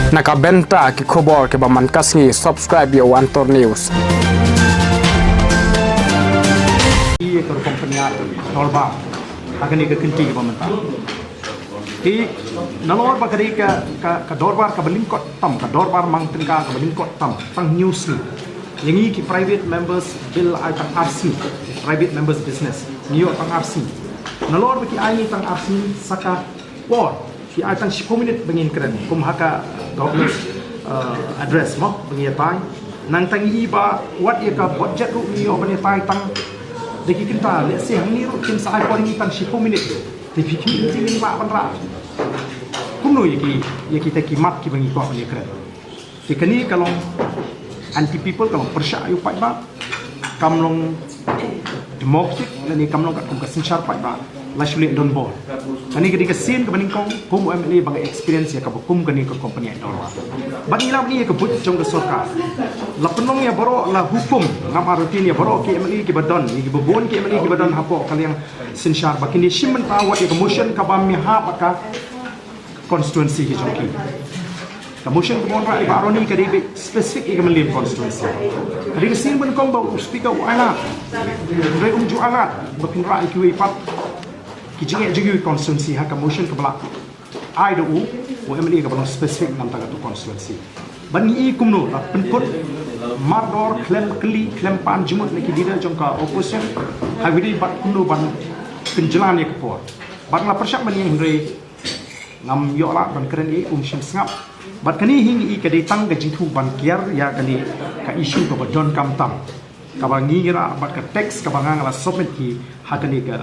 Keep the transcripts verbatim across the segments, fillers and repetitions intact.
Na ka bynta ki khubor kiba man ka sngi, subscribe ïa One Tour News. Ïa ka rukom pynïaid dorbar ha kane ka kynti kaba mynta. Te nalor ba ka dei ka, ka, ka dorbar kaba lyngkot tam, ka dorbar mang tyngka kaba lyngkot tam, tang hynñiew sngi. Ïa ngi ki private members bill ai tang ar sngi, private members business, ngi ïoh tang ar sngi. Nalor ba ki ai ngi tang ar sngi, sa ka por ki ai tang shiphew minit ba ngin kren kum ha ka governor's, uh, address mo ba ngi ïatai. Nangta ngi i ba wat ïa ka budget ruh ngi ïoh ban ïatai tang da ki kynta, lehse hangne ruh kin sa ai por ngi tang shiphew minit. Te phi kynti ngin lah ban rah kumno ïa ki, ïa kita ki mat kiba ngi kwah ban ïakren. Te kane ka long anti people, ka long pyrshah ïa u paidbah, kam long democratic lane kam long katkum ka synshar paidbah. La shu leh donbor. Kane ka dei ka sien kaba nyngkong kum u M L A ba nga experience ïa kaba kum kane ka rukom pynïaid dorbar. Bad ngi lah ban ïa ka buit jong ka sorkar. La pynlong ïa baroh, la hukum, ngam artatien ïa baroh ki M L A kiba don, ïa kiba bun ki M L A kiba don hapoh ka liang synshar ba kin ïa shim bynta wat ïa ka motion kaba mih ha ka constituency ka jong ki. Ka motion kaba wanrah ïa i Bah Ronnie ka dei beit specific ïa ka Mylliem constituency. Ka dei ka sien ba nyngkong ba u speaker u ailad, hynrei um ju ailad ba phin rah ïa kiwei pat ki jingeh jong kiwei constituency ha ka motion kaba la ai da u, u M L A kaba long specific namar kata ka constituency. Bad ngi i kumno la pynkut mardor, khlem kylli, khlem pan jingmut na ki leader jong ka opposition ha kaba ïadei bad kumno ban pynjlan ïa ka por. Bad nga la pyrshah ban ïeng hynrei ngam ïoh lad ban kren ei, um shym sngap. Bad kane hi ngi i ka dei tang ka jingthmu ban kiar ïa kane ka issue kaba donkam tam, kaba ngi rah bad ka text kaba nga nga la submit hi ha kane ka,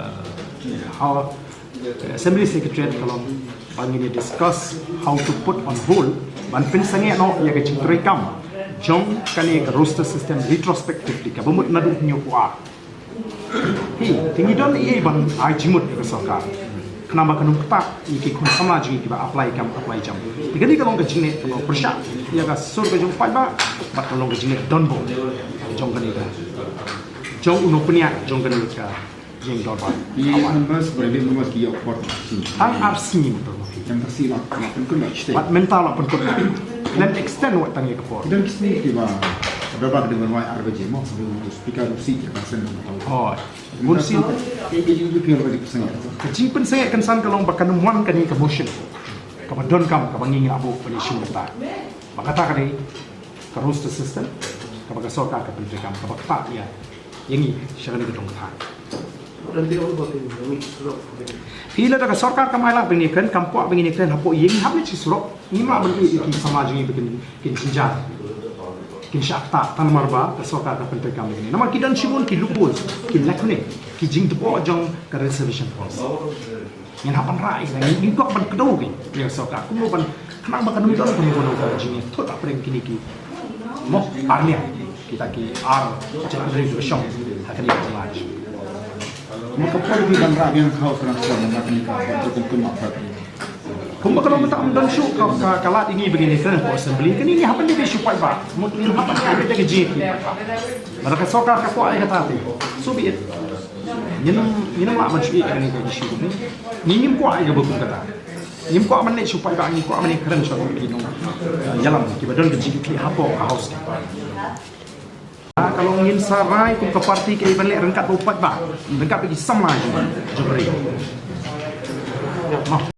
ha, Assembly Secretariat, ka long ba ngin ïa discuss how to put on hold ban pynsangeh noh ïa ka jingtrei kam jong kane ka roster system retrospectively, kaba mut naduh hynñiewphew ar. Hi, te ngi don ei ei ban ai jingmut ïa ka sorkar, khnang ba kan ym ktah ïa ki khun samla jong ngi kiba apply kam apply jam. Te kane ka long ka jingleh kaba pyrshah ïa ka sur ka jong u paidbah bad ka long ka jingleh donbor jong kane ka, jong u nongpynïaid jong kane ka ïing dorbar. Ki members, private members ki ïoh por tang ar sngi. Tang ar sngi motor ma phi. Tang ar sngi la, la pynkut la shisha. Bad mynta la pynkut la. Khlem extend wat tang ïa ka por. Don ki sngi kiba dorbar ka dei ban wai ar baje mo, speaker ruh sih ka send. Oh. Bun sien. Ka jingpynsangeh kynsan ka long ba kan ym wan kane ka motion kaba donkam kaba ngi ngi la buh ban ïashim bynta. Ba kata ka dei ka roster system kaba ka sorkar ka pyntreikam kaba ktah ïa ïa ngi sha kane ka jong ka thaiñ. Phi, lada ka sorkar kam ailad ba ngin ïakren, kam kwah ba ngin ïakren hapoh ïing, hap leit sha surok. Ngim lah ban ïeh ïa ki samla jong ngi ba kin, kin jynjar, kin shah ktah tang namar ba ka sorkar ka pyntreikam ïa kane. Namar ki don shibun ki loophole, ki lacune, ki jingtbok jong ka reservation policy. Ngin hap ban rah ïa ka, ngin kwah ban kdew ïa ka sorkar kumno ban khnang ba kan ym don kano kano ka jingïathut hapdeng kine ki, mo, ar liang, kita ki ar jait bynriew kiba shong ha kane ka jylla. Mo, ka por ba ban rah biang ka House transfer na kane ka por, kumno ka, kumba ka long mynta ym don shuh ka, ka, ka lad ïa ngi ba ngin ïakren hapoh Assembly. Kane ngi hap ban leit sha u paidbah, mo, ngin hap ban leit sha u paidbah. Lada ka sorkar ka kwah ïa kata te, so be it. Ngin, ngin ym lah ban shu ïeh ïa kane ka issue kumne. Ngi ngim kwah ïa kaba kum kata. Ngim kwah ban leit sha u paidbah, ngi kwah ban ïakren sha ki nong, eh, ïalam kiba don ka jingkitkhlieh hapoh ka House. Ka long ngin sa rai kum ka party kaei ban leh ryngkat bad u paidbah, ryngkat bad ki samla jong, jong ka ri.